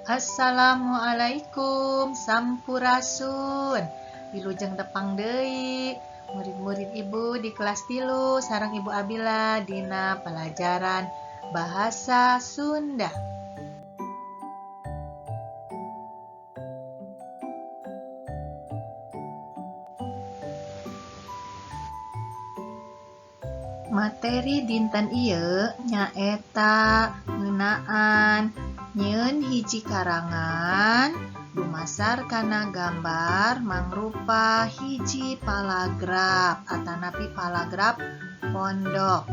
Assalamualaikum, sampurasun. Wilujeng tepang deui murid-murid Ibu di kelas 3 sareng Ibu Abila dina pelajaran Bahasa Sunda. Materi dinten ieu nyaeta ngeunaan nyieun hiji karangan dumasar kana gambar mangrupa hiji paragraf atanapi paragraf pondok.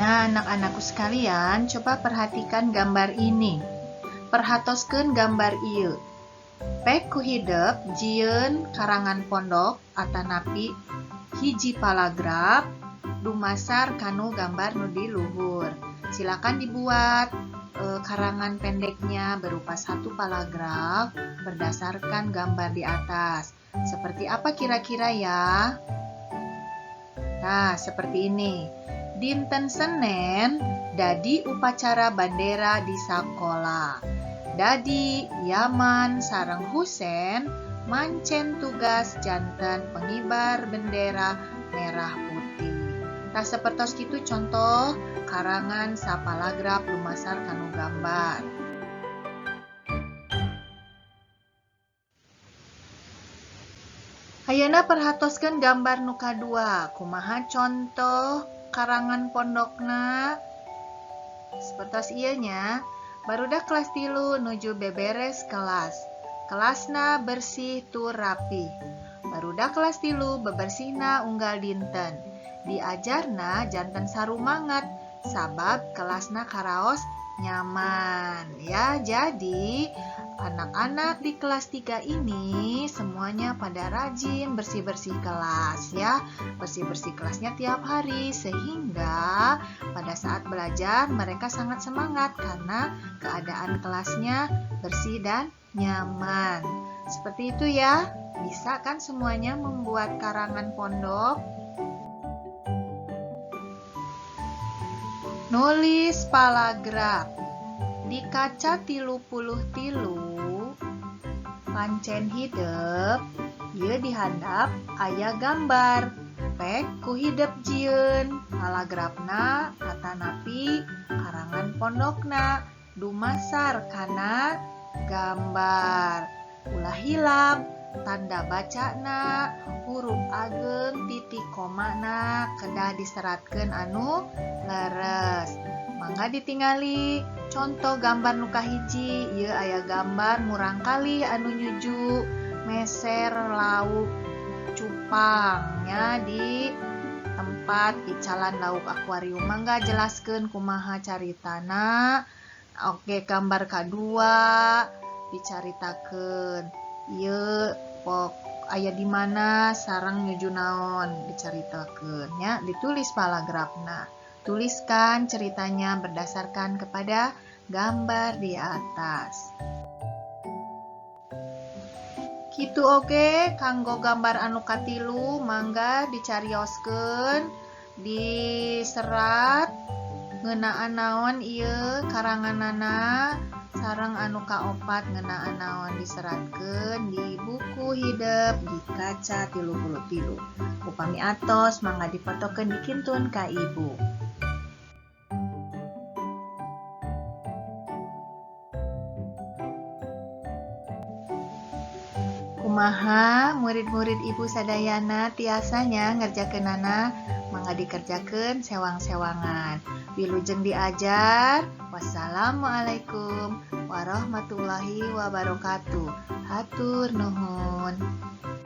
Nah, anak-anakku sekalian, coba perhatikan gambar ini. Perhatoskeun gambar ieu. Pek ku hidep jieun karangan pondok atanapi hiji paragraf dumasar kanu gambar nu di luhur. Silakan dibuat karangan pendeknya berupa satu paragraf berdasarkan gambar di atas. Seperti apa kira-kira ya? Nah, seperti ini. Dinten Senen dadi upacara bandera di sakola. Dadi, Yaman sareng Husen mancen tugas janten pengibar bendera merah putih. Tah, sapertos kitu contoh karangan saparagraf dumasar kanu gambar. Ayeuna perhatoskeun gambar nu kadua. Kumaha contoh karangan pondokna? Sapertos ieu nya. Barudak kelas 3 nuju beberes kelas. Kelasna bersih tur rapi. Barudak kelas 3 bebersihna unggal dinten. Diajarna janten sarumanget sabab kelasna karaos nyaman ya. Jadi anak-anak di kelas 3 ini semuanya pada rajin bersih-bersih kelas ya. Bersih-bersih kelasnya tiap hari sehingga pada saat belajar mereka sangat semangat karena keadaan kelasnya bersih dan nyaman. Seperti itu ya. Bisa kan semuanya membuat karangan pondok? Nulis paragraf. Di kaca 33 pancen hidep ieu dihandap aya gambar. Pek ku hidep jieun paragrafna atanapi karangan pondokna dumasar kana gambar. Ulah hilap tanda bacana, huruf ageng, titik komana kedah diseratkeun anu leres. Mangga ditingali contoh gambar nu kahiji. Ieu aya gambar murangkalih anu nuju meser lauk cupang nya di tempat icalan lauk akuarium. Mangga jelaskeun kumaha caritana. Oke, gambar kadua dicaritakeun. Ieu pok aya di mana sareng nuju naon dicaritakeun nya, ditulis paragrafna. Tuliskan ceritanya berdasarkan kepada gambar di atas. Kitu oge kanggo gambar anu katilu, mangga dicarioskeun, diserat ngeunaan naon ieu karanganana, sareng anu kaopat ngeunaan naon diseratkeun di buku hidep di kaca 33. Upami atos mangga dipotokeun dikintun ka ibu. Kumaha murid-murid ibu sadayana, tiasanya ngerjakeunana? Mangga dikerjakeun sewang-sewangan. Wilujeng diajar. Wassalamualaikum warahmatullahi wabarakatuh. Hatur nuhun.